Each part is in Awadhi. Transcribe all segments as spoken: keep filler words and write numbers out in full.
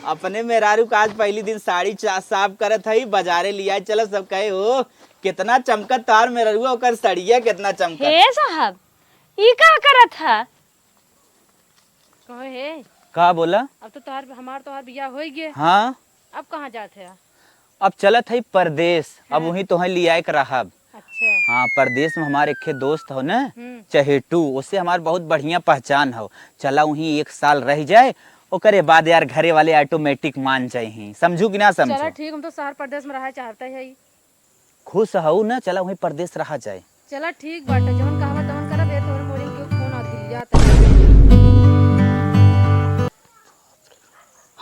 अपने मेहरारू का आज पहली दिन साड़ी चा-, साफ करत हई, बाजारे लिया चलो, सब कहे, "ओ, कितना चमकत तार मेहरारू, ओकर सड़िया कितना चमकत।" हे साहब, ई का करत ह? कहो हे। का बोला? अब तो तोहार, हमार तोहार बियाह होई गे। हाँ। अब कहाँ जात है? अब चलत हई परदेस, अब हाँ। वहीं तोहें लियाए के रहब। अच्छा। हाँ, परदेस में हमार एक ठे दोस्त हो न, हम्म। चहेटू, उससे हमार बहुत बढ़िया पहचान हो। चला वहीं एक साल रह जाए, ओकरे बाद यार घरे वाले automatic मान जाए ही। समझू कि ना समझू? चला ठीक, हम तो शहर परदेस में रहा चाहते हैं। खुश हऊ न, चला वहीं परदेस रहा जाए। चला ठीक बाटे, जवन कहबा तवन करब, ए तोहरे मोरी के फोन आ गिर जात है।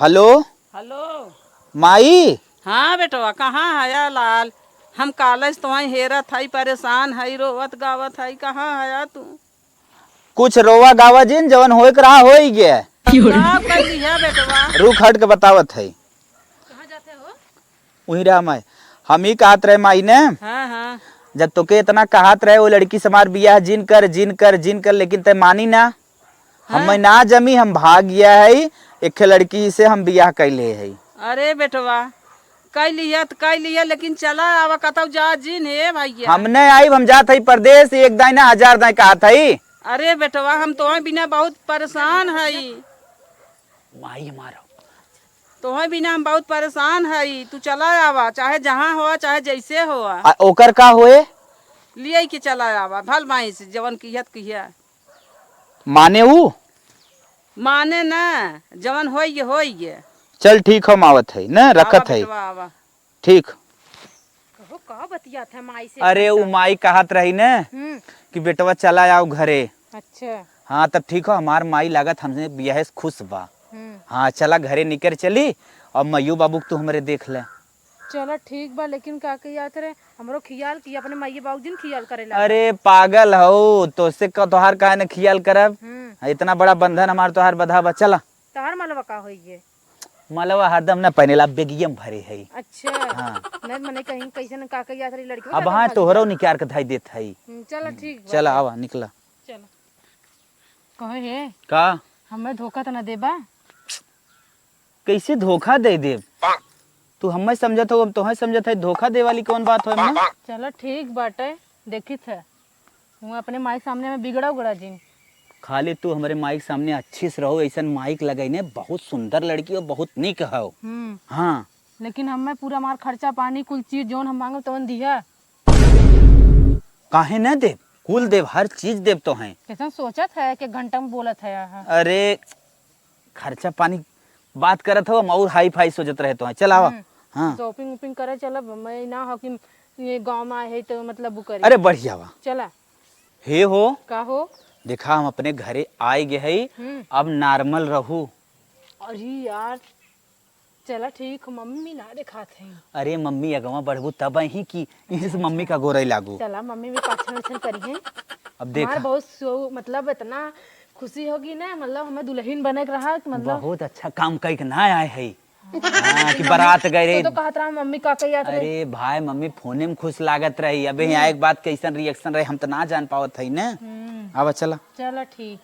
हेलो। हेलो। माई। हाँ बेटवा, कहाँ हया लाल? हम काले से तोहई हेरत हई, परेशान हई, रोवत गावत हई, कहाँ हया तू? कुछ रोवा गावा जिन, जवन होए के रहा होई गया। का कर लिया बेटवा? रुक हट के बतावत हई। कहाँ जाते हो? उही रहा माई। हम ही कहत रहे माई ने, हाँ, हाँ। जब तोके इतना कहत रहे, वो लड़की से हमार बियाह जिन कर, जिन कर, जिन कर, लेकिन तै मानी ना। हाँ। हमें ना जमी, हम भाग गया है, एक लड़की से हम बियाह कैले है। अरे बेटवा, कई लिया त कई लिया, लेकिन चला आवा, कतौ जा जिन हे भैया। हम नहीं आइब, हम जात हई परदेस, एक दाई ना हजार दाई कहत हई। अरे बेटवा, हम तोहे बिना बहुत परेशान हई। माई हमार। तोहे बिना हम बहुत परेशान हई, तू चला आवा, चाहे जहाँ होआ, चाहे जैसे होआ। आ, ओकर का होए? लियाई के चला आवा, भल माई से जवन किहत किहिया। माने ऊ? माने ना, जवन होई गे, होई गे। चल ठीक, हम आवत हई, न रखत आवा हई। बेटवा, आवा। ठीक। कहो, का बतियात है माई से अरे, उ इतना? माई कहत रही न हम्म। कि बेटवा चला आओ घरे। अच्छा। हाँ, तब ठीक हो, हमार माई लागत हमसे बियाहे से खुश बा। हम्म। हाँ, चला घरे निकर चली, अब माइयो बाबू के तू हमरे देख ले। चला ठीक बा, लेकिन का कही जात रहे, हमरो खियाल की अपने माइये बाबू जिन खियाल करे ला। अरे पागल हो, तोसे क-, तोहार काहे न खियाल करब? हम्म। इतना बड़ा बंधन हमार तोहार बधा बा, चला। तोहार मलवा का होई गे? मलवा हरदम न पहनेला, बेगियम भरे है। अच्छा। हाँ। नहीं, मने कहीं कैसे न का कही जात रही लड़की अब बता हाँ, दे तोहरो खाली। निकार के धाई देत है। हम्म, चला ठीक बा। चला आवा, निकला। चला। कहो हे। का? हमें धोखा त न देबा? कैसे धोखा दे देब? तू हमें समझत हो, हम तोहे समझत है, धोखा दे वाली कौन बात हो एमे? चला ठीक बाटे, देखित है। हुआ अपने माई के सामने में बिगड़ा उगड़ा जिन। खाली तू हमरे माई के सामने अच्छी से रहो, ऐसन माई के लगई ने बहुत सुंदर लड़की हो, बहुत नीक हो। हम्म। हाँ। लेकिन हमें पूरा हमार खर्चा पानी कुल चीज जौन हम मांगब तवन दिहा। काहे न देब? कुल देब, हर चीज देब तोहे। कैसन सोचत है, एक एक घंटा में बोलत है यहाँ। अरे खर्चा पानी बात करत हो, हम और हाई फाई सोचत रहे तोहे। चल आवा। हम्म। हाँ। Shopping वोपिंग करे चलब, मैं ना हो कि ये गाँव में आए है तो मतलब वो करे। अरे बढ़िया बा। चला। हे हो। का हो? देखा हम अपने घरे आए गए हई, हम्म। अब normal रहू। अरे यार, चला ठीक, मम्मी ना देखात है। अरे मम्मी अगवा बढ़बू तब ही कि यहीं से मम्मी का गोरई लागू। चला मम्मी भी पाछन उछन करी है। अब देखा। हमार बहुत सो-, मतलब इतना खुशी होगी ना, मतलब हमें दुल्हन बने के रहा कि मतलब बहुत अच्छा काम कई के ना आए है। हाँ, कि बारात गए रहे। तो, तो कहत रहा मम्मी का कही जात रहे। अरे भाई, मम्मी फोने में खुश लागत रही। अबे यहाँ एक बात कैसन reaction रहे, हम तो ना जान पावत हई ना। हम्म। आवा चला। चला ठीक।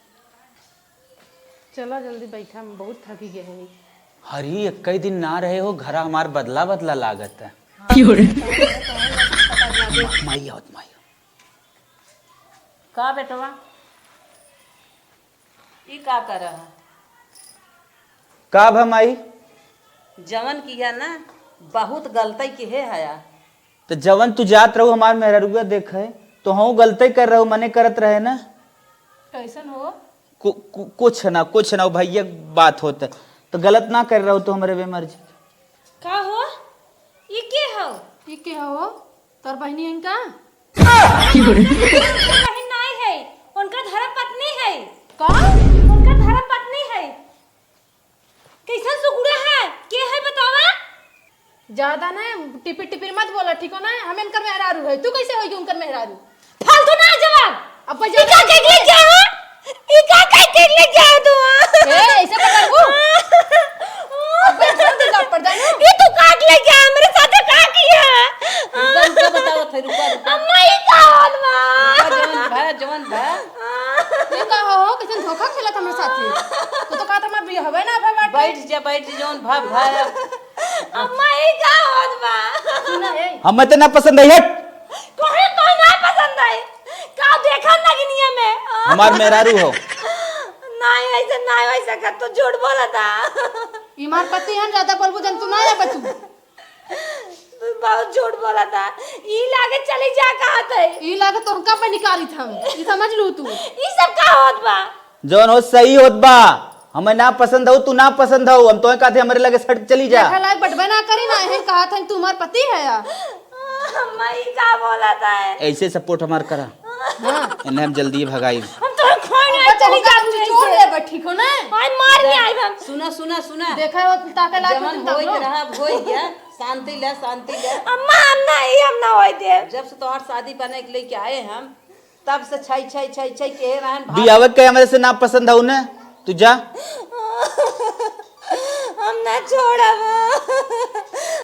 चला जल्दी बैठा, हम बहुत थकी गए हैं। हरी, एक कई दिन ना रहे हो, घरा हमार बदला बदला लागत है। हाँ, क्यों रे? माई आवत, माई आवत। का बेटवा? ई का कर रहा? का भा माई? जवन किया ना, बहुत गलती किहे हया। तो जवन तू जात रहू हमार मेहररुआ देखे, तो हूँ गलती कर रहू, मने करत रहे ना। कैसन हो? कु-, कु-, कुछ ना, कुछ ना, भैया बात होत। तो गलत ना कर रहू तो हमरे बेमर्जी। का हो? ई के हो? ई के हो? तोर बहिनी हइन का? उनकर बहिन नाई है, उनकर धर्म पत्नी है। का? उनकर धर्म पत्नी है। कैसन सुगुड़ा है? के है बतावा? ज्यादा ना टिपिर टिपिर मत बोला, ठीक हो ना? हम इनकर मेहरारू है, तू कैसे होगी उनकर मेहरारू? फालतू ना जवाब। अब ई का कह के लेके आया? ई का कह के लेके आया तू? ए, ऐसे पकड़ को। अब बैठ जा, तू जा, पड़ जा ना। ई तू का के लेके आया? मेरे साथ का किया? रुका, रुका, बताओ थे, रुका, रुका। अम्मा, ई का होत बा? रुका, जवन भा, जवन भा। ये का हो, हो, कैसे धोखा खेलत हमरे साथे? तू तो कहत हमार बियाहवे ना भवा, बैठ जा, बैठ जा, जौन भा, भा। अम्मा, ई का होत बा? सुना, ए। हमें तो ना पसंद है, हट। कोई, कोई ना पसंद है। का देखा नगिनिया में? हमार मेहरारू हो। नहीं, ऐसे नहीं हो सकत, तू झूठ बोलता। ई हमार पति हन, ज्यादा बोलबू जन तू ना आबे तू। बहुत झूठ बोलता। ई लागे चली जा कहत है। ई लागे तोहका पे निकालित हम। ई समझ लू तू। ई सब का होत बा? जौन हो सही होत बा। हमें ना पसंद हो, तू ना पसंद हो, हम तोहे कहते हमरे लगे सट चली जा। देखा लायक बटबे ना करी ना, एहन कहत हन तू हमार पति है या। अम्मा, ई का बोलत है? ऐसे support हमार करा। हाँ। इन्हें हम जल्दी भगाई। हम तो खोए अब नहीं चली तोहका जात कुछ नहीं छोड़ से। ले बा, ठीक हो ना? आज मार के आइब हम। सुना, सुना, सुना। देखा हो, ताके लायक जवन होत तब होई लो। के रहा, होई गया। शांति ले, शांति ले। अम्मा, हम ना, ई हम ना होई देब। जब से तोहार शादी बने के लेके आए हम, तब से छै, छै, छै, छै कहे रहन, भाग। बियाह के हमरे से ना पसंद हौ ने, तू जा। हम ना छोड़ब।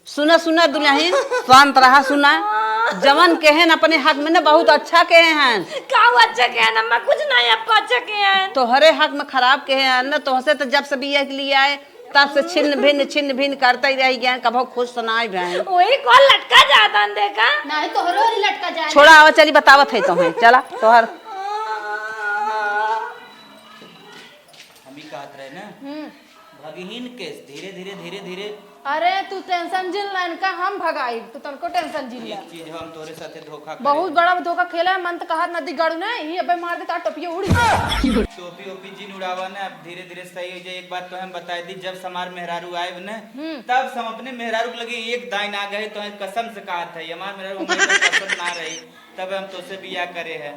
सुना, सुना दुलहिन, शांत रहा, सुना। जवन कहे न अपने हक में न बहुत अच्छा कहे हैं। का अच्छा कहे न, मैं कुछ नहीं अब अच्छा कहे हैं। तोहरे हक में खराब कहे हैं न, तोहसे तो जब से बियाह के लिए आए, तब से छिन्न भिन्न, छिन्न भिन्न करते ही रह गए, कभो खुश सुनाए भए। वही कौन लटका जाता न देखा? नहीं, तोहरो ही लटका जाए। छोड़ा, आवा, चली, बतावत है तुम्हें। चला, तोहर। हम ही कहत रहे ना, हम्म। भगहीन केस धीरे, धीरे, धीरे, धीरे। अरे, तू tension जिन ला, इनका हम भगाई, तू तनको tension जिन ला। एक चीज हम तोरे साथे धोखा करे बहुत हैं। बड़ा धोखा खेला है, मन तो कहत नदी गाड़ू ने, ई अबे मार दे, तार टोपिया उड़ी। टोपी ओपी जिन उड़ावा ना, अब धीरे धीरे सही हो जाए। एक बात तो हम बताए दी, जब से हमार मेहरारू आए ने, हम्म। तब से हम अपने मेहरारू के लगे एक दाई ना गए, तो हम कसम से कहत है, हमार मेहरारू हमरे को पसंद ना रही, तब हम तोसे बियाह करे हैं।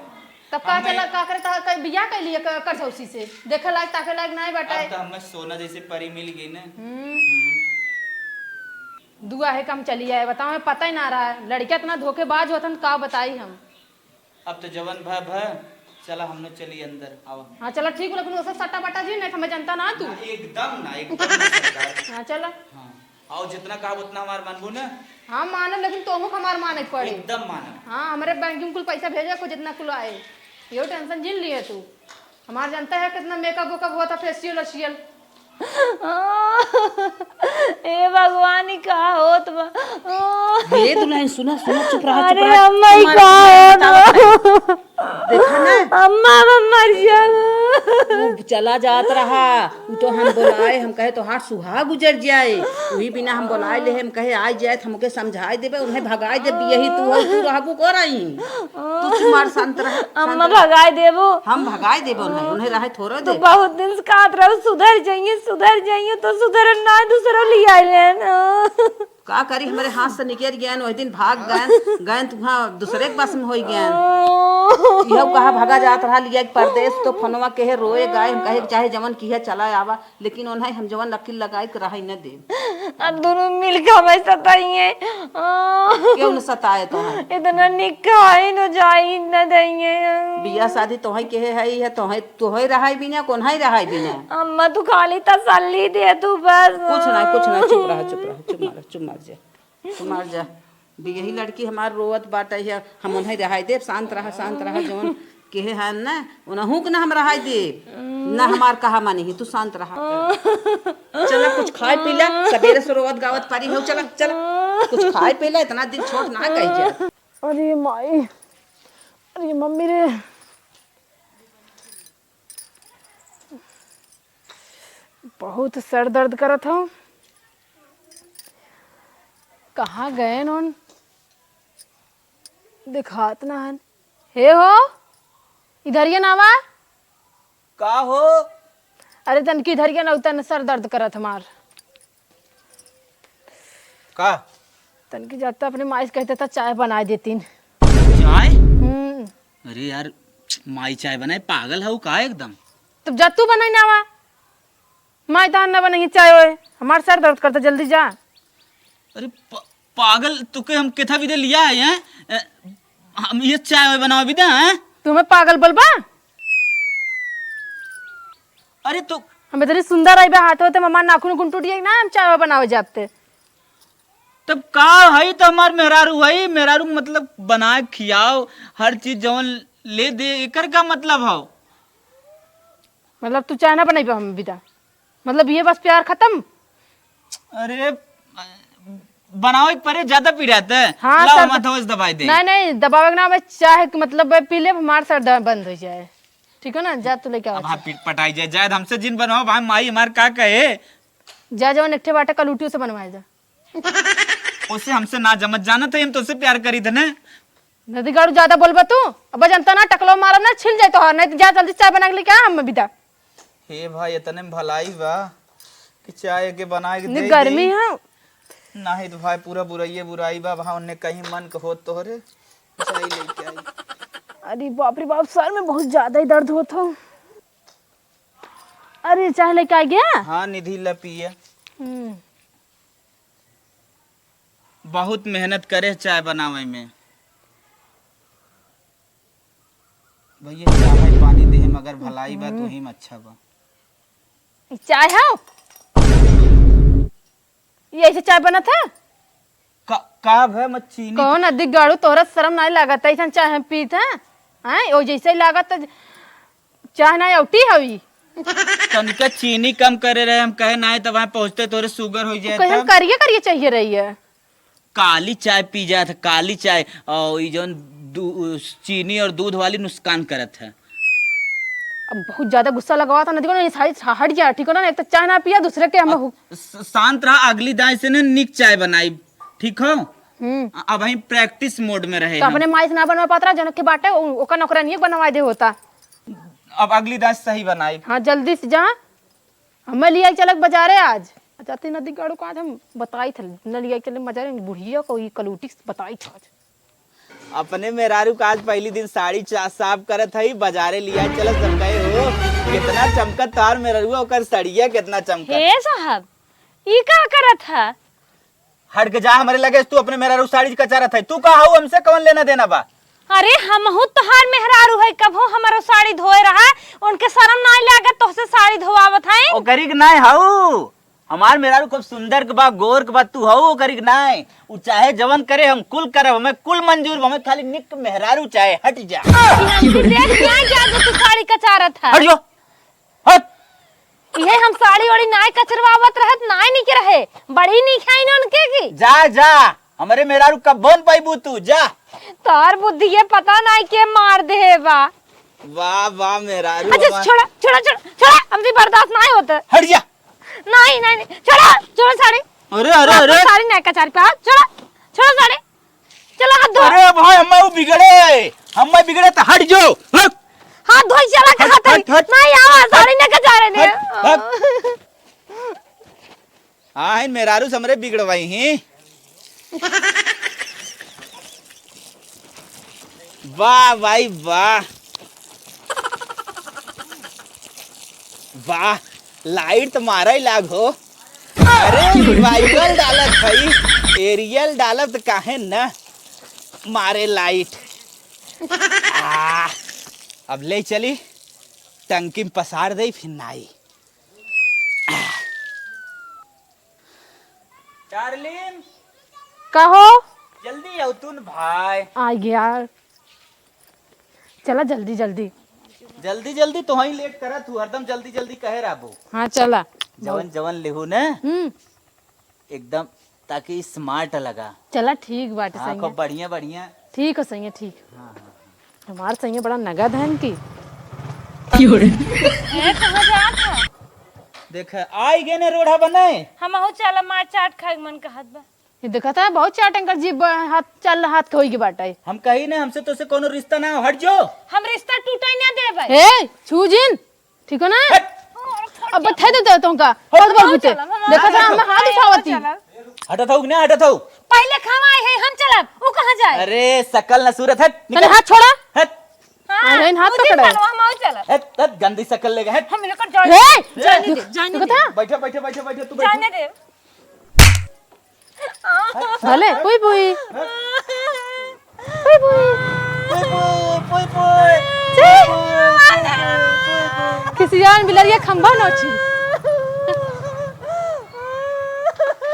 तब का हमें चला, का करे, तहार कई बियाह कइली है क-, करझौसी से? देखे लायक, ताके लायक नाई बाटे। अब तो हमें सोना जैसे परी मिल गई ना। हम्म। हम्म। दुआ है कम चली आए, बताओ, हमें पता ही ना रहा। लड़का इतना धोखेबाज होतन, का बताई हम। अब तो जवन भ, भ, चला हमने चली अंदर, आवा। हाँ, चला ठीक, लेकिन वो सब सट्टा बट्टा जी नहीं, हमें जनता ना तू। ना, एकदम ना, एकदम ना सरकार। हाँ, चला। हाँ। और जितना कहा उतना हमार मानबू ना? हाँ, मानब, लेकिन तोहू के हमार माने के पड़ी। एकदम मानब। हाँ, हमरे बैंक में कुल पैसा भेजे को जितना कुल आए, यो tension जिन लिए तू। हमार जानता है कितना makeup वेकअप हुआ था, facial वेशियल। ए भगवान, ई का होत बा? हे दुलहिन, सुना, सुना, चुप रहा, चुप अरे रहा। अम्मा, ई हमार का होत बा? देखा ना। अम्मा, हम मर जाब। उ चला जात रहा, उ तो हम बोलाए, हम कहे तोहार सुहाग उजर जाए, उही बिना हम बोलाए ले, हम कहे आ जाए, हमके समझाए देबे, उन्हें भगाए देबे, यही तू हो, तू रहबू को रही। तू चुप मार, शांत रह, शांत अम्मा रह। भगाए देबो। हम भगाए देबे उन्हें, उन्हें रहे थोड़ो तो दे। बहुत दिन से कहत रहू, सुधर जाइए, सुधर जाइए, तो सुधर ना, दूसरो ले आए लेन। का करी, हमरे हाथ से निकल गयन, वही दिन भाग गयन, गयन तो वहाँ दूसरे के बस में होई गयन। इहो कहा भगा जात रहा लिया के परदेस, तो फोनवा केहे रोए गाए, हम कहे चाहे जवन किहे चला आवा, लेकिन ओन्हे हम जवन लकीर लगाई के रहे न देब। अब दोनों मिलके हमें सताइए। क्यों न सताए तोहे? इतना निकाह न जाई न देइए। बियाह शादी तोहे केहे है, है तोहे तोहई रहाई बिना, कोन्हई रहाई बिना। अम्मा, तू खाली तसल्ली दे तू बस। कुछ ना, कुछ ना, चुप रहा, चुप रहा, चुप मार, चुप मार जा, चुप मार जा। यही लड़की हमार रोवत बाटे है, हम उन्हें रहाई देब, शांत रहा, शांत रहा, जौन केहे हैं ना, उनहू के ना हम रहाई देब, ना हमार कहा मानी ही, तू शांत रहा। चला कुछ खाए पी ले, सबेरे से रोवत गावत पारी हो, चला, चला, कुछ खाए पी ले, इतना दिन छोट ना कही जा। अरे माई, अरे मम्मी रे, बहुत सर दर्द करत हौ। कहाँ गए नोन? दिखात ना हन। हे हो, इधर ये ना आवा। का हो? अरे तनकी इधर ये ना, तन सर दर्द करत हमार। का? तनकी जाता अपने माई से कहते था चाय बनाए देतीन। चाय? हम्म। अरे यार, माई चाय बनाए, पागल हौ का एकदम? तब जा तू बनाई ना आवा। माई तहार ना बनाई चाय ओए, हमार सर दर्द करता, जल्दी जा। अरे प-, पागल, तुके हम केथा विदे लिया है, हैं? ए, हम ये चाय ओए बनाओ विदे, हैं? तू हमें पागल बोलबा? अरे तो हम इतनी सुंदर आई बा, हाथ होते मम्मा नाखून उखून टूट गई ना, हम चाय ओए बनावे जाते। तब का है, तो हमार मेहरारू है, मेहरारू मतलब बनाए खियाओ, हर चीज जवन ले दे, एकर का मतलब हौ? मतलब तू चाय ना बनइबा हम विदा? मतलब ये बस प्यार खतम? अरे, बनावे के परे, ज्यादा पिरात है। हाँ, लाओ, सर। हम हथवा से दबाई दे। नहीं, नहीं, दबावे के ना, हमें चाहे कि मतलब पी ले, हमार सर दर्द बंद हो जाए। ठीक है ना, जा तू लेके अब आवा। हाँ, पी-, पटाई जाए, जाए हमसे जिन बनवाओ, भाई माई हमार का कहे? जा, जवन एक ठे बाटे कलूटियों से बनवाए जा। ओसे हमसे ना जमत, जानत है हम तोसे प्यार करी थे ने। नदी गाड़ू ज्यादा बोलबा तू, अब जनता ना टकलो मारब ना, छिल जाए तो, नहीं तो जा जल्दी चाय बना के लेके आ, हम बिदा। हे भाई, इतने में भलाई बा कि चाय के बना के इतनी दे गर्मी देई। है। नाही तो भाई, पूरा बुराइये बुराई बा। वहाँ उन्ने कहीं मन के होत तोहरे, चाय लेके आई। अरे बाप रे बाप, सर में बहुत ज्यादा ही दर्द होत हो। अरे, चाय लेके आ गया? हाँ निधि, ला पिए। हम्म। बहुत मेहनत करे चाय बनावे में। भैया, चाय पानी देहे मगर भलाई बा, हम्म। तू ही में अच्छा बा। ई चाय हौ? ये ऐसे चाय बनत है? का, का भे, मत चीनी। कौन अधिक गाड़ू, तोहरा शर्म नाई लागत है? ऐसन चाय हम पीत हैं? हैं? ओ जैसे ही लागत है, चाय ना औटी हवी। तनिका चीनी कम करे रहे, हम कहे नाई, तब वहाँ पहुँचते तोरे sugar हो जाए कहे हम तब। करिए, करिए चाहिए रही है। काली चाय पी जात है, काली चाय। और ई जौन दू-, चीनी और दूध वाली नुकसान करत है। अब बहुत ज्यादा गुस्सा लगावा था, ना देखो ना, ये सारी हट जा, ठीक हो ना? एक तो चाय ना पिया, दूसरे के हम अब हु- स-, शांत रहा, अगली दाई से ने निक चाय बनाई, ठीक हो? हम्म। अ-, अब हम practice mode में रहे तो हम। अपने माई से ना बनवा पात रहा, जनक के बाटे, उ-, ओकर नौकरानी बनवा दे होता। अब अगली दाई से सही बनाई। हाँ, जल्दी से जा। हमें लिया चलक बाजारे आज। जाती नदी गाड़ू को आज हम बताई थे, न लिया चले बाजारे, बुढ़िया को ई कलूटी से बताई थे आज। अपने मेहरारू का आज पहली दिन साड़ी चा-, साफ करत हई, बाजारे लिया चलत सब कहे हो, कितना चमकत तार मेहरारू, ओकर सड़िया कितना चमकत। हे साहब, ई का करत है? हट के जा हमरे लगे से, तू अपने मेहरारू साड़ी कचारत है। तू का हऊ, हमसे कौन लेना देना बा? अरे, हमहू तोहार मेहरारू है, कबहू हमरो साड़ी धोए रहा, उनके शर्म नाई लागत तोहसे साड़ी धोआवत है? ओकरी के नाई हऊ, हमार मेहरारू खूब सुंदर के बा, गोर के बा, तू हऊ ओकरी के नाई। उ चाहे जवन करे, हम कुल करब, हमें कुल मंजूर बा, हमें खाली निक मेहरारू चाहे, हट जा। ई हमसे देख ना जा जो तू साड़ी कचारत है। हट जो। हट। इहे हम साड़ी ओड़ी नाय कचरवावत रहत, नाय निक रहे। बड़ी निक है इन्हन के की? जा, जा, हमरे मेहरारू कब्बो न पाइबू तू, जा। तोर बुद्धि ये पता नाय के मार दे बा। वाह, वाह, मेहरारू अच्छा, हमार। छोड़ा, छोड़ा, छोड़ा, छोड़ा, हमसे बर्दाश्त नाय होत। हट जा। नाय, नाय, नाय, छोड़ा, छोड़ा साड़ी। अरे, अरे, अरे। साड़ी नाय कचार पे, छोड़ा, छोड़ा साड़ी। चला हाथ धो। अरे भाई, हमें वो बिगड़े, हमें बिगड़े तो हट जो। हट। हाथ धोई चला के हट, हाथ हट, हट। नहीं आवा, साड़ी हट। नहीं कचारे ने। हट, हट। हाँ, इन मेहरारू से हमरे बिगड़वाई ही। वाह भाई वाह। वाह, light तो मारा ही लाग हो। अरे, revival डालत भाई, aerial डालत तो काहे न मारे light। आ, अब ले चली, टंकी में पसार दे, फिर नाई। डार्लिंग। का हो? जल्दी आओ तू न भाई। आ गया। चला जल्दी जल्दी। जल्दी जल्दी तो वहीं लेट करत हूँ, हरदम जल्दी जल्दी कहे रहबो। हाँ चला। जवन जवन लेहू न, हम्म। एकदम ताकि smart लगा। चला ठीक बाटे हाँ, सैया। खूब बढ़िया बढ़िया। ठीक हो सैया, ठीक। हाँ, हाँ, हाँ। हमार सैया बड़ा नगद है इनकी। क्यों रे? ए, कहाँ जात है? देख, आई गए ने रोड़ा बनाए। हमहू चला, मार चाट खाए के मन कहत बा। ये देखत है, बहुत चाट अंकल जी ब-, हाथ चल, हाथ के होई के बाटे। हम कही ना, हमसे तो से कोनो रिश्ता ना हो, हट जो। हम रिश्ता टूटे ना देबे। ए, छू जिन, ठीक हो ना? हट। अब बता दे तो तुमका, हट। बहुत बार बुते। चला, हम देखत है, हम हाथ उठावती। चला। हटत हो कि ना हटत हो? पहले खवाए है, हम चलब, वो कहाँ जाए? अरे, सकल न सूरत, हट, तने निकल। हाथ छोड़ा। हट। हाँ, अरे, इन हाथ तू जिन पकड़े। चलो, हम आउ चलब। हट, हट, गंदी सकल लेके, हट। हम इनकर जान ए! जाने दे, जाने देखत दे। है? बैठे, बैठे, बैठे, बैठे, तू बैठ। जाने दे। भले, पुई पुई। पुई पुई। पुई पुई, पुई पुई। छी। खिसियान बिलरिया खंभा नोची।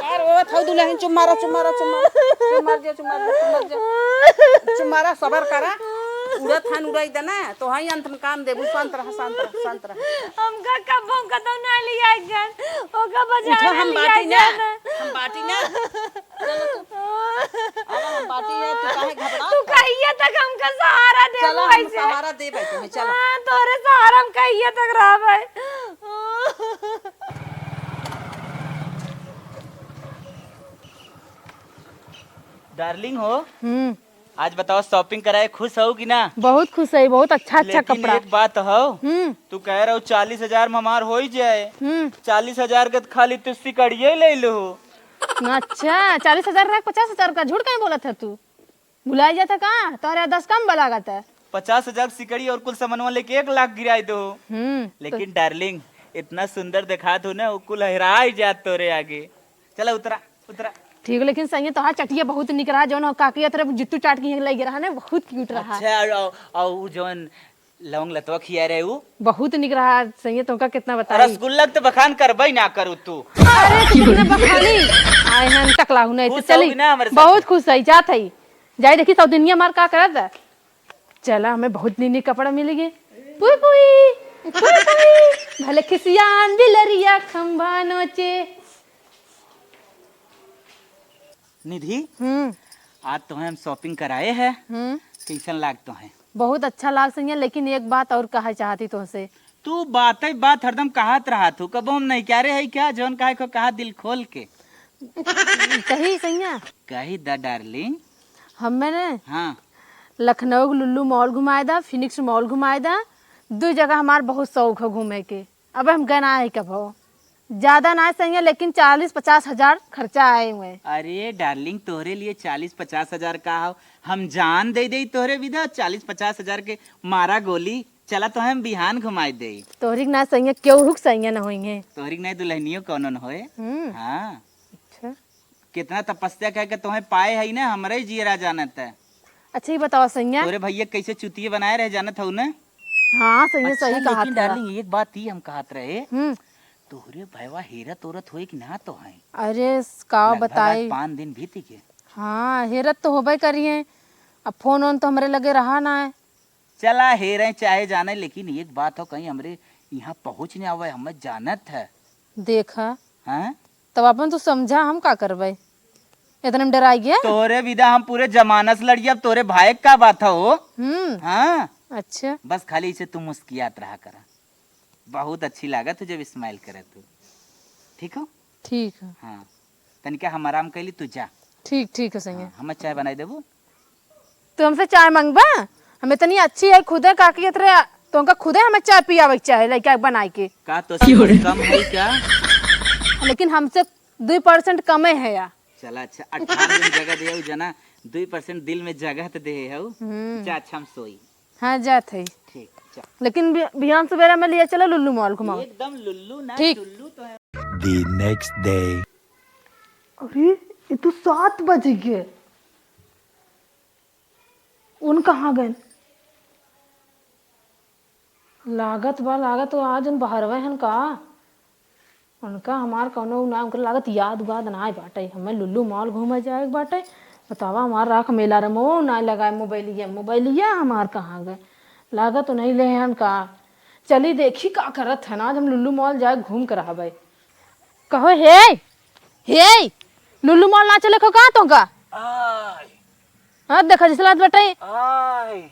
यार, वो थाऊ दुल्हन चुम्मारा, चुम्मारा, चुम्मारा। चुम्मार जा, चुम्मार जा, चुम्मार जा। चुम्मारा, सबर करा। उड़त हन, उड़ाई दे ना, तो हई अंत में काम देबू। शांत रह, शांत रह, शांत रह। हमका कबो कतौ ना लियाई जान, ओका बाजार उठा, ना हम लियाई बाटी ना, जान। हम बाटी ना। चलो तू। अब हम बाटी है, तू काहे घबरा? तू कहिए तक हमका सहारा देबू चलो, हम ऐसे। सहारा देबे तुम्हें, चलो। हाँ, तोरे सहारा हम कहिए तक रहबे। डार्लिंग हो, हम्म। आज बताओ, shopping कराए खुश हो कि ना? बहुत खुश है, बहुत अच्छा अच्छा लेकिन कपड़ा। एक बात हो, हम्म। तू कह रहो चालीस हजार में हमार हो ही जाए, हम्म। चालीस हजार के तो खाली तू सिकड़िए ले लो। अच्छा, चालीस हजार रख, पचास हजार का झूठ काहे बोलत है तू? भुलाई जाता का? तोहरे दस कम बा लागत है। पचास हजार सिकड़ी और कुल सामानवा लेके एक लाख गिराई दो। हम्म, तो लेकिन डार्लिंग, इतना सुंदर दिखात हो ना, वो कुल हेराई जात तोरे आगे। चला उतरा, उतरा। ठीक, लेकिन सही है, तोहार चटिया बहुत निक रहा, जौन काकी तरफ जित्तू चाट के ले गे रहा ना, बहुत cute रहा। अच्छा, और, और, और वो जौन लौंग लतवा खिया रहे उ? बहुत निक रहा, सही है, तोहका कितना बताई। रसगुल्ला के तो बखान करबे ना करू तू। अरे, तू कितना बखानी? आए हैं, टकला हूँ, नहीं तो खुश चली। होगी ना हमरे साथ? बहुत खुश है, जात है। जाई देखी, सौतनिया मार का करत है। चला, हमें बहुत नीक नीक कपड़ा मिल गए। पुई पुई, पुई पुई, भले खिसियान बिलरिया खंभा नोचे। निधि, हम्म। आज तोहें हम shopping कराए हैं। हम्म। कैसन लाग तोहें? बहुत अच्छा लाग सैया, लेकिन एक बात और कहा चाहती तोहसे। तू बात ही बात हरदम कहत रहत हो, कबो हम नहीं क्या रे है क्या, जौन कहे को कहा दिल खोल के। कही सैया। कही द डार्लिंग। हमें ने हाँ। लखनऊ के लुल्लू मॉल घुमाए दा, फिनिक्स मॉल घुमाए दा, दो जगह हमार बहुत शौक है घूमे के। अब हम गए ना है कबो। ज्यादा ना सही है, लेकिन चालीस पचास हजार खर्चा आए हुए। अरे डार्लिंग, तोहरे लिए चालीस पचास हजार का हो, हम जान दे दे तोहरे विदा, चालीस पचास हजार के मारा गोली, चला तो हम बिहान घुमाई दे। तोहरी के ना सही है, केहू के सही है ना होई है। तोहरी के नहीं दुल्हनियो कौनो न होए। हम्म। हाँ। अच्छा। कितना तपस्या करके तोहें पाए है ना, हमरे जियरा जानत है। अच्छा, ये बताओ सैया। तोरे भैया कैसे चुतिये बनाए रहे, जानत हऊ ना? हाँ, सैया, अच्छा, सही कहा लेकिन था। डार्लिंग, एक बात ही हम कहत रहे, हम्म। तोहरे भैया हेरत ओरत होए कि ना तो है? अरे, स-, का लगभग आज बताई? पाँच दिन बीत गए। हाँ, हेरत तो होबे करी है। अब फोन वोन तो हमरे लगे रहा ना है। चला, हेरे चाहे जाने, लेकिन एक बात हो, कहीं हमरे यहाँ पहुँच नहीं आवे, हम जानत है। देखा। हाँ? तब अपन तू समझा, हम का करबे? इतने में डराई गया? तोरे विदा हम पूरे जमाना से लड़िए, अब तोरे भाई का बात है हो? हम्म। हाँ। अच्छा। बस खाली इसे तू मुस्कियात रहा करा। बहुत अच्छी लागत हो जब smile करे तू। ठीक हो? ठीक है। हाँ। तनिका हम आराम कैली, तू जा। ठीक, ठीक है सैया। हाँ, हम चाय बनाई देबू। तू हमसे चाय मांगबा? हम इतनी अच्छी है, खुदे काकी इतरे, तो उनका खुदे हमें चाय पियावे के चाहे, लइका बनाए के। का तो से कुछ कम है क्या? लेकिन हमसे दुई percent कमे है या। चला अच्छा, अठारह दिन जगह दे हऊ जना, दुई percent दिल में जगह तो दे हऊ। हम्म। जा अच्छा हम सोई। हाँ, जात है। ठीक, जा। लेकिन बि-, बिहान सवेरा में लिए चलो लुल्लू मॉल घुमाओ। एकदम लुल्लू ना, ठीक। टुल्लू तो है। The next day. अरे, ये तो सात बज गए। उन कहाँ गए? लागत बा, लागत बा आज उन बहरवे हन का? उनका हमार कौनो ना, उनका लागत याद वाद ना बाटे। हमें लुल्लू मॉल घूमे जाए के बाटे। बतावा, हमार राख मेला रे मो ना लगाए मोबाइलिया, मोबाइलिया हमार कहाँ गए? लागत नहीं ले हन का? चली देखी का करत हन, आज हम लुल्लू मॉल जाए घूम कर आवे। कहो, हे, हे, लुल्लू मॉल ना चले खो का तोहका? आय। हाँ, देखा, जिसला बटाई। आय।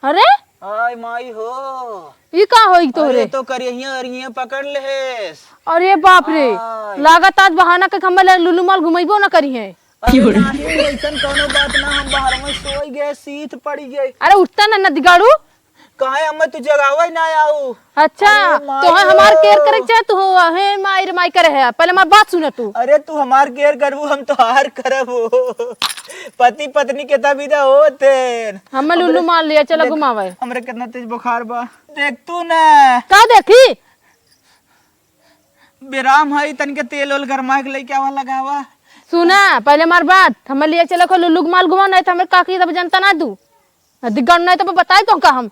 अरे? आय माई हो। ई का होई तोहरे? अरे, तो करिहिया अरिया पकड़ लेहेस। अरे बाप रे। आय। लागत आज बहाना के खम्बे ले लुल्लू मॉल घुमैबो ना करिहे। अरे, नहीं, ऐसन कौनो बात ना, हम बाहर में सोई गए, सीत पड़ी गए। अरे, उठता ना, नदिगाड़ू। काहे हमें तू जगावे ना आऊ? अच्छा, अरे माई तोहे हमार हो। Care करे के चाहे तू हो, हे माई रे माई करे है। पहले हमार बात सुना तू। अरे तू हमार care करबू, हम तोहार करब हो। पति पत्नी के तब विदा होत हैं। हमें लुल्लू हमरे मार लिया, चलो देख, घुमावे। हमरे कितना तेज बुखार बा। देख तू ना। का देखी? बेराम है, तनिके तेल ओल गरमा के लेके आवा, लगावा। सुना, पहले हमार बात, हमें लिए चलो को लुल्लू के माल घुमाओ, नहीं तो हमें काकी तब जनता ना तू। दिग्गड़ नहीं तो बताई तो का हम।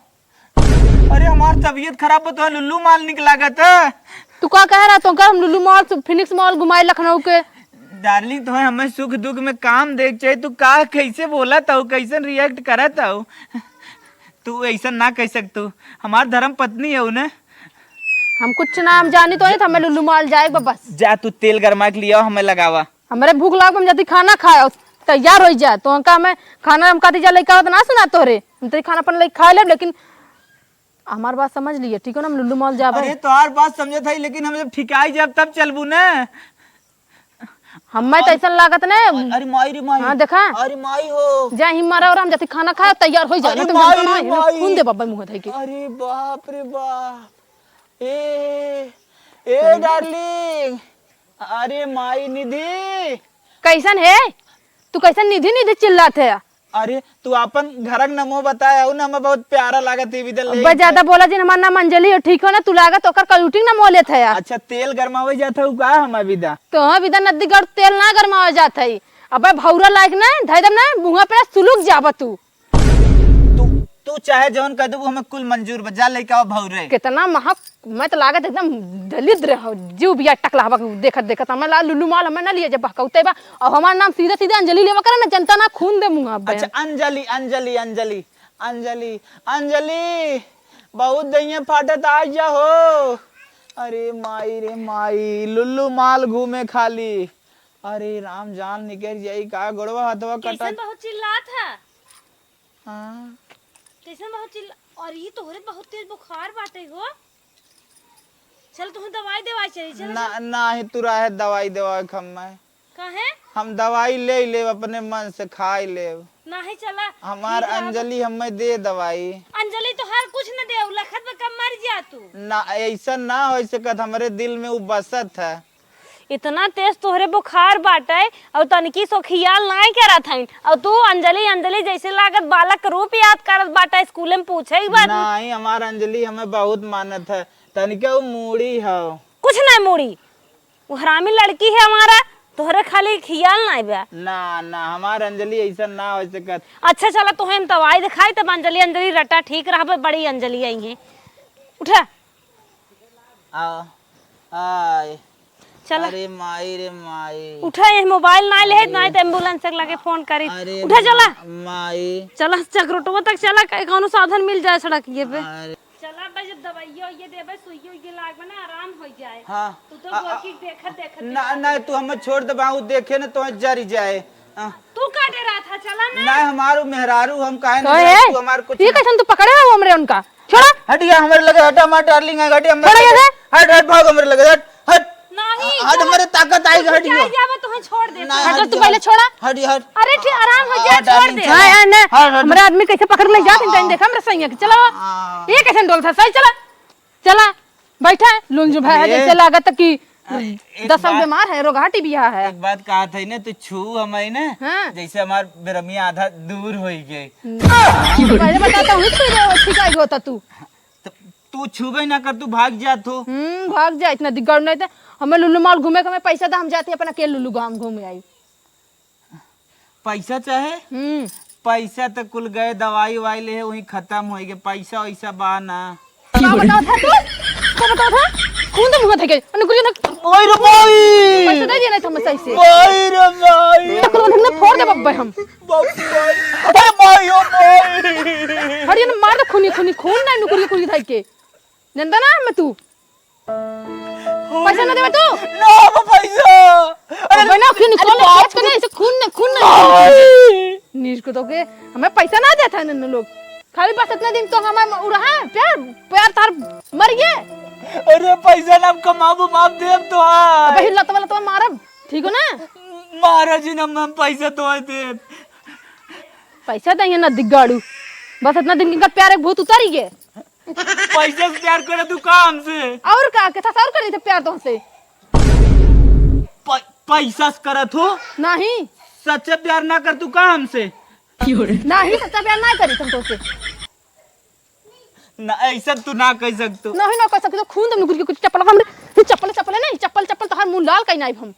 अरे हमार तबीयत खराब हो तो लुल्लू माल निक लागत है। तू का कह रहा तो का हम लुल्लू मॉल, फिनिक्स मॉल घुमाए लखनऊ के? Darling, तुम्हें हमें सुख दुख में काम देख चाहिए, तू का कैसे बोला था, कैसे react करा था? तू ऐसन ना कह सकतू, हमार धर्म पत्नी है उन्हें। हम कुछ ना, हम जानी तो है, हमें लुल्लू माल जाए बा बस। जा तू तेल गरमा के लियाओ, हमें लगावा। हमरे भूख लाग, हम जाती खाना खाए, तैयार हो जा। तो उनका हमें खाना हम कहती जा लेके आवत ना सुना तोरे, हम तेरी खाना अपन लेके खा लेब, लेकिन हमार बात समझ लिए, ठीक हो ना? हम लुल्लू माल जाबे। अरे तोहार बात समझत है, लेकिन हम जब ठिकाई जाब तब चलबू ना। हमें तो अरे, ऐसा लागत ने। अरे माई रे माई। हाँ, देखा। अरे माई हो। जा ही मारा और हम जाती खाना खाए, तैयार हो जा। अरे ना तो माई जानता रे ना, माई। खून दे बाबा मुँह धई के। अरे बाप रे बाप। ए, ए डार्लिंग। अरे माई निधि। कैसन है? तू कैसन निधि निधि चिल्लात है? अरे, तू आपन घरक नमो बताए हो ना, हमें बहुत प्यारा लागत है, विदा ले अब्बा, ज्यादा बोला जिन, हमार नाम अंजलि हो, ठीक हो ना? तू लागत ओकर कलुटिंग नमो लेत है यार। अच्छा, तेल गरमावे जात हऊ का हमार विदा? तो हाँ, विदा नदी गड़ तेल ना गरमावे जात है। अबे भौरा लायक ना, धै दम ना, मुँह पे सुलुक जाब तू। तू, तू चाहे जौन कह दू, हमें कुल मंजूर बा। जा लेके आओ भौरे। कितना महक मैं तो लागत एकदम दलिद्र हो, जीव बिया टकला हवा के देखत देखत। हमें ला लुल्लू माल हमें ना लिए जब बहकौते बा। अब हमार नाम सीधे सीधे अंजलि लेवा करे ना, जनता ना खून दे मुँह अब। अच्छा, अंजलि, अंजलि, अंजलि, अंजलि, अंजलि, बहुत दहिया फाटत, आ जा हो। अरे माई रे माई, लुल्लू माल घूमे खाली। अरे राम, जान निकल जाई का, गोड़वा हथवा कटा। कैसन बहुत चिल्लात है? हाँ। कैसन बहुत चिल्ला, और ये तोहरे बहुत तेज बुखार बाटे हो। चल, तुहूँ दवाई देवाई चाहिए, चल, ना, चल। ना ही तू रहे दवाई देवाई के हम मैं। काहे? हम दवाई ले लेब, अपने मन से खाई लेब। नाही, चला, हमार ठीक रहा। अंजलि हमें दे दवाई। अंजलि तो हर कुछ न दे, लखत में कम मर जा तू। ना, ऐसा ना हो सकत, हमरे दिल में उ बसत है। इतना तेज तोहरे बुखार बाटे, और तनिकी सो खियाल नाई करत हईन, और तू अंजलि, अंजलि जैसे लागत बालक के रूप याद करत बाटे, स्कूले में पूछे ही बात। नहीं, हमार अंजलि हमें बहुत मानत है, तनिका उ मूड़ी है। कुछ नहीं मूड़ी, वो हरामी लड़की है हमारा, तोहरे खाली खियाल नाई बा। ना, ना, हमार अंजलि ऐसा ना हो सकत। अच्छा, चला, तोहे हम दवाई दिखाई, तब अंजलि, अंजलि रटा ठीक रहबे, बड़ी अंजलि आई है। उठा। आ, आय। चला। अरे माई रे माई। उठा, ये मोबाइल ना ले, अरे। ना तो एम्बुलेंस के लगे फोन करी। अरे उठा, चला। मा-, माई। चला, चकरोटवा तक चला, कहीं कौनो साधन मिल जाए सड़क ये पे। अरे। चला, बस जब दवाइयो ये देबे, सुइयो ये लागबे ना, आराम हो जाए। हाँ। तू तो आ, आ, गोरकी देखत, देखत, ना, देखत ना, देखत। तू हमें छोड़ दे, बाहू देखे ना, तो जरी जाए। हाँ। तू का डरा था, चला ना। ना, हमारो मेहरारू, हम काहे ना तो डरा, ए, तू हमार कुछ ये ना। कैसन तू पकड़े हो हमरे उनका? छोड़ा। हट गया हमरे लगे, हट हमार डार्लिंग है, हट हमरे छोड़ा लगे। ये से। हट, हट, भाग हमरे लगे, हट, हट। नहीं, हट, छोड़। हमरे ताकत आई, तू हट जाए गयो। जाबे, तुहे छोड़ दे। ना, अगर हट तू गया। पहले छोड़ा। हट, हट। अरे, ठीक, आराम हो आ, जा, छोड़ डार्लिंग, दे। छोड़। हाँ, यार, ना, हाँ, हट। हमरे आदमी कैसे पकड़ ले जात, हाँ, इनका हाँ। देखा हमरे सैया के, चला। हाँ। ये कैसे डोल था, सही चला। चला, बैठा, लुंजु भाई है, अरे, जैसे लागत कि अ, एक दस साल बात, बीमार है, रोगहा टीबी है। एक बात कहा था ना, तू छू हमारी ना, हाँ। जैसे हमार बेरमिया आधा दूर होई गए। हम्म। पहले बताता हूँ, तू रे, ठीक है, होता तू। तो तू छूबे ना कर, तू भाग जा तू। हम्म, भाग जा, इतना दिग्गड़ नहीं था। हमें लुल्लू माल घूमे के, हमें पैसा था, हम जाते अपना के लुल्लू गाँव घूमे आई। पैसा चाहे? हम्म। पैसा तो कुल गए, दवाई उवाई ले, वहीं खत्म हो गए। पैसा वैसा बा ना। का बताओ था तू? का बताओ था? खून तो मुँह थे गए। अनु कुरिया ना। ओए रे भाई। पैसा दे दिया ना था, मैं सही से। भाई रे भाई। तो कुल हमने फोड़ दे बब्बे हम। बाप रे भाई। अरे भाई, ओ भाई। अरे ना मार दे खूनी, खूनी, खून ना नुकुरिया कुरिया था के। जनता ना हम तू। पैसा ना देबे तू? ना बा पैसा। अरे अबे ना, फिर निकल अरे ले, बाप खेत के नहीं, ऐसे खून ना, खून ना। भाई। नीच को तो के, हमें पैसा ना देता है नन्नू लोग। खाली बस इतना दिन तो हमार उ रहा है, प्यार, प्यार तार मर गए। अरे पैसा ना हम कमाबो, माफ देब तो है। अबे हिलत वाला तो मारब, ठीक हो ना? महाराज जी ना हम पैसा तो है देब। पैसा दे ना दिग्गाड़ू, बस इतना दिन का प्यार एक भूत उतर ही गए। पैसा से प्यार करे तू का हमसे? और का, के था और कर देते प्यार तुमसे? प-, पैसा से करत हो? नहीं। सच्चा प्यार ना कर तू का हमसे? नहीं, सच्चा प्यार ना करी तुम तुमसे। ना, ऐसा तू ना कह सकतू। नहीं, ना कह सकतू। खून दम नुकुर के कुछ चप्पल हमरे, फिर चप्पल, चप्पल नहीं, चप्पल, चप्पल तो हर मुंह लाल कहीं नहीं हम।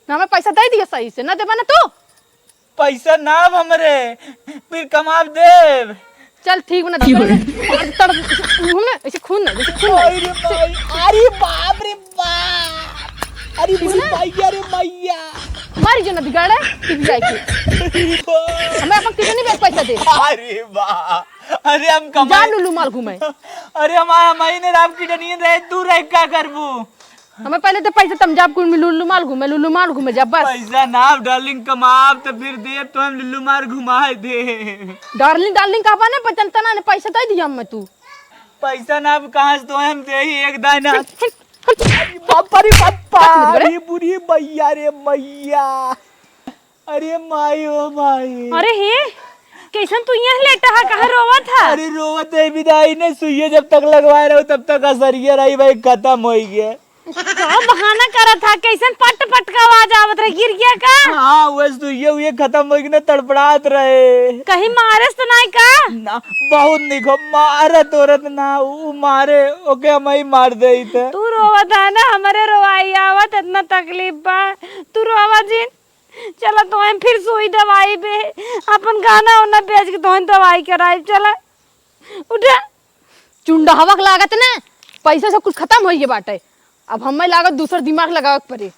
ना, हमें पैसा दे दिया सही से, ना देबा ना तू? पैसा ना अब हमरे, फिर कमाब देब। चल ठीक बना, की तड़, बोले? तड़, तड़, मुंह में ऐसे खून ना, जैसे खून ना। अरे माई, अरे बाप रे बाप, अरे ठीक बोले ना? मैया रे मैया। मारी जो नदी गाड़े, टीवी आई के। हमें अपन किडनी बेच पैसा दे। अरे वाह, अरे हम जा कमाए। लुल्लू माल घूमे। अरे हमारा महीने राम किडनी रहे, तू रह का करबू? हमें पहले तो पैसा तम जाब कुल में लुल्लू माल घूमे, लुल्लू माल घूमे जाब बस। पैसा ना डार्लिंग कमाब तो फिर दे तो हम लुल्लू माल घुमाए दे। डार्लिंग डार्लिंग का बने पर जनता ना ने पैसा दे दिया हमें तू। पैसा ना अब कहाँ से तो हम दे ही एक दाना। हट, हट, हट। बाप रे बापा, हट, हट, हट। अरे बुरी मैया रे मैया। अरे माई ओ माई। अरे हे, कैसन तू यहाँ लेटा है, कहाँ रोवत है? अरे रोवत है विदाई ने सुइया जब तक लगवाए रहो तब तक असरिया रही भाई खत्म हो गया। का बहाना करत है, कैसन पट पट का आवाज आवत रहे, गिर गया का? हाँ, वह सुइया उइया खत्म हो गई ना, तड़पड़ात रहे। कहीं मारे से तो नहीं का? ना, बहुत निको मारत औरत ना, उ मारे, ओके हम ही मार दे थे। तू रोवत है ना, हमारे रोवाई आवत, इतना तकलीफ बा, तू रोवा जिन। चला तो हम फिर सुई दवाई बे, अपन गहना उना बेच के तो हम दवाई कराई। चला, उठा। चुंडहवा के लागत ने, पैसा सब कुछ खत्म होइए बाटे। अब हमें लागत दूसर दिमाग लगावे के पड़े।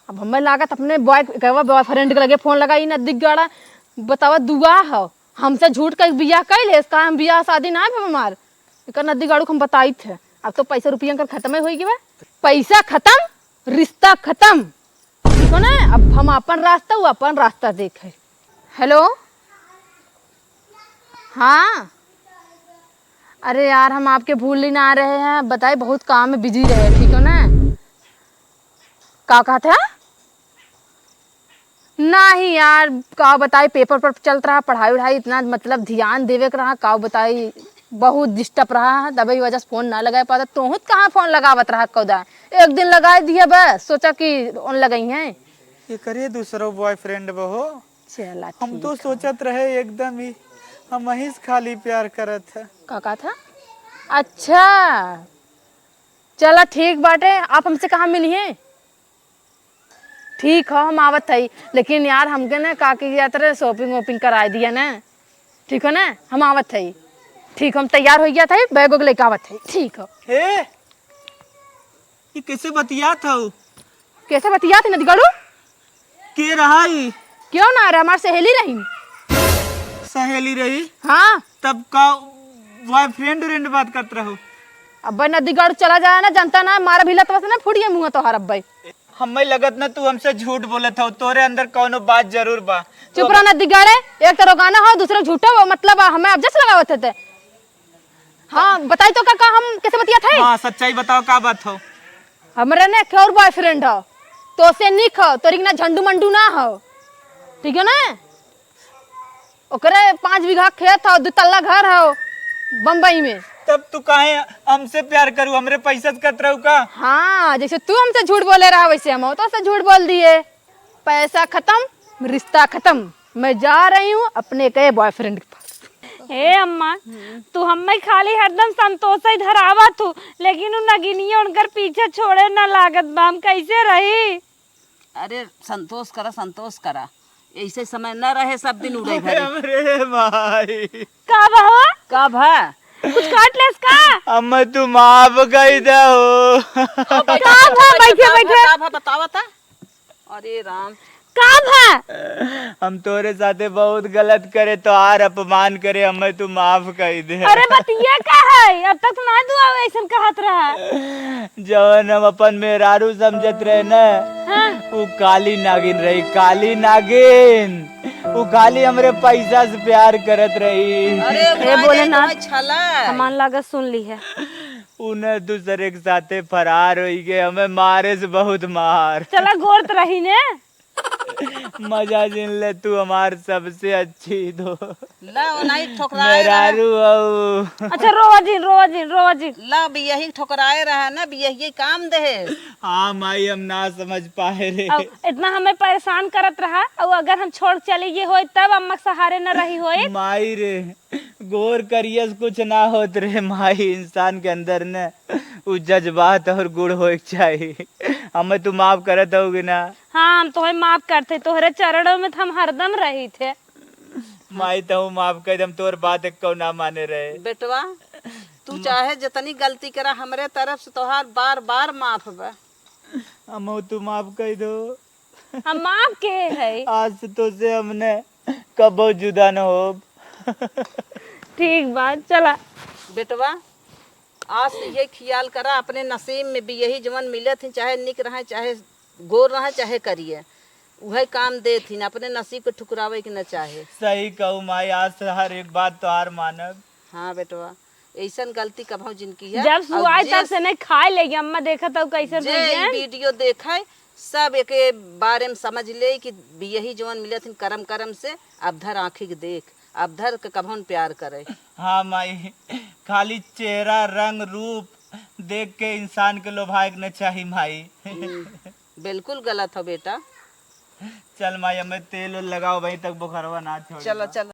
अब हमें लागत अपने बॉय, कहवा बॉयफ्रेंड के लगे फोन लगाई, नदी गाड़ा, बतावा दुआ हो, हमसे झूठ का बियाह कइले, इसका हम बियाह शादी ना है हमार। एकर नदी गाड़ू के हम बताई थे, अब तो पैसा रुपया कर खत्म ही होइए बा। पैसा खत्म, रिश्ता खत्म। ठीक हो ना, अब हम अपन रास्ता, वो अपन रास्ता देखे। हेलो, हाँ, अरे यार, हम आपके भूल ही ना रहे हैं, बताई बहुत काम में बिजी रहे, ठीक हो ना? का कहत है? नहीं यार, का बताई, पेपर पर चलत रहा, पढ़ाई उढ़ाई इतना मतलब ध्यान देवे के रहा, का बताई, बहुत डिस्टर्ब रहा है, तबे वजह से फोन ना लगा पाता। तोहू त कहाँ फोन लगावत रहा कौदा, एक दिन लगाए दिया बस, सोचा कि उन लगाई हैं। एकरे दूसरो बॉयफ्रेंड बहो। चला हम ठीक तो है। सोचत रहे एकदम ही हम वहीं से खाली प्यार करत है। का कहा था? अच्छा, चला ठीक बाटे, आप हमसे कहाँ मिली हैं? ठीक हो, हम आवत हई, लेकिन यार हमके ना का कि यार तेरे शॉपिंग वॉपिंग कराए दिया ना, ठीक हो ना? हम आवत हई, ठीक, हम तैयार हो गया था, बैग वैग लेके आवत हई, ठीक हो। हे, ये कैसे बतियात हऊ? कैसे बतियात है नदीगढ़ू? के रहा ई? क्यों ना रहा, हमार सहेली रही। सहेली रही? हाँ। तब का बॉयफ्रेंड व्रेंड बात करत रहो? अब्बे नदीगढ़ चला जाए ना, जनता ना, मारा भी लतवा से ना फूटिए मुँह तोहार अब्बे। हमें लगत ना तू हमसे झूठ बोलत हो, तोरे अंदर कौनो बात जरूर बा। चुप रह नदीगढ़े, एक तो रोगाना हो, दूसरे झूठो हो, मतलब हमें अब जस लगावत है ते। हाँ, बताई तो का, का हम कैसे बतियात है? हाँ, सच्चाई बताओ, का बात हो? हमरे ने एक और बॉयफ्रेंड हो, तो से निक हो, तोरी के ना झंडू मंडू ना हो, ठीक है ना? ओकरे पाँच बीघा खेत हो, दो तल्ला घर हो बम्बई में। तब तू काहे हमसे प्यार करू, हमरे पैसा से करत रहू का? हाँ, जैसे तू हमसे झूठ बोले रहा वैसे हम तो से झूठ बोल दिए। पैसा खत्म, रिश्ता खत्म। मैं जा रही हूँ अपने के बॉयफ्रेंड के पास। हे अम्मा, तू हमें खाली हरदम संतोष ही धरावा तू, लेकिन उ नगिनिया उनकर पीछे छोड़े ना लागत बा, हम कैसे रही? अरे संतोष करा, संतोष करा, ऐसे समय न रहे, सब दिन उड़े घरे। अरे माई। का बा हो? का भा? कुछ काट लेस का? अम्मा तू माफ कर दे हो। का भा? बैठे, बैठे। का भा? बतावा ता। अरे राम। का भा? हम तोरे साथे बहुत गलत करे, तोहार अपमान करे, हमें तू माफ कर दे। अरे बतिया का है? अब तक तो ना दुआ ऐसन कहत रहा। जवन हम अपन मेहरारू समझत रहे ना, हाँ। उ काली नागिन रही, काली नागिन। उ खाली हमरे पैसा से प्यार करत रही। अरे ए भोलेनाथ, हमार लागत सुन ली है। उ न दूसरे के साथे फरार होई गए, हमें मारे से बहुत मार। चला गोरत रही ने। मजा जिन ले तू हमार सबसे अच्छी दो। ला, ओनाई ठोकराए रहा। मेहरारू हऊ। अच्छा, रोवा जिन, रोवा जिन, रोवा जिन। ला, बियही ठोकराए रहा ना, बियही काम दे। हाँ माई, हम ना समझ पाए रे। अब इतना हमें परेशान करत रहा, और अगर हम छोड़ चली गई होई, तब अम्मा के सहारे न रही होई। माई रे, गोर करियस कुछ ना होत रे माई, इंसान के अंदर न उ जज्बात और गुण होए के चाही। हमें तू माफ करत होगी ना? हाँ, हम तोहे माफ करते, तोहरे चरणों में तो हम हरदम रही थे। माई, तहू माफ कर दे, हम तोर बात एको ना माने रहे। बेटवा, तू चाहे जितनी गलती करा, हमरे तरफ से तोहार बार बार माफ बा। अम्मा, तू माफ कर दो। हम आपके है। आज से तोसे हमने कबो जुदा न होब। ठीक बा, चला। बेटवा, आज से ये ख्याल करा, अपने नसीब में बियही जवन मिलत ही, चाहे निक रहे, चाहे गोर रहे, चाहे करिए, उहे काम देत ही, अपने नसीब के ठुकरावे के न चाहे। सही कहू माई, आज से हर एक बात तोहार मानब। हाँ बेटवा, ऐसन गलती कभौ जिन किया। जब और सुआई तब जिस से नहीं खाए लेगी अम्मा, देखा तो कैसे जे भैया। ई वीडियो देखे, सब एके बारे में समझ ले कि बियही जवन मिलत हिन करम करम से, अब धर आँखी के देख, अब धर के कभौन प्यार करे। हाँ माई, खाली चेहरा रंग रूप देख के इंसान के लोभाए के न चाही माई। हम्म, बिल्कुल गलत हो बेटा। चल माई, हमें तेल उल लगाओ भाई, तक बुखारवा ना छोड़। चलो, चलो।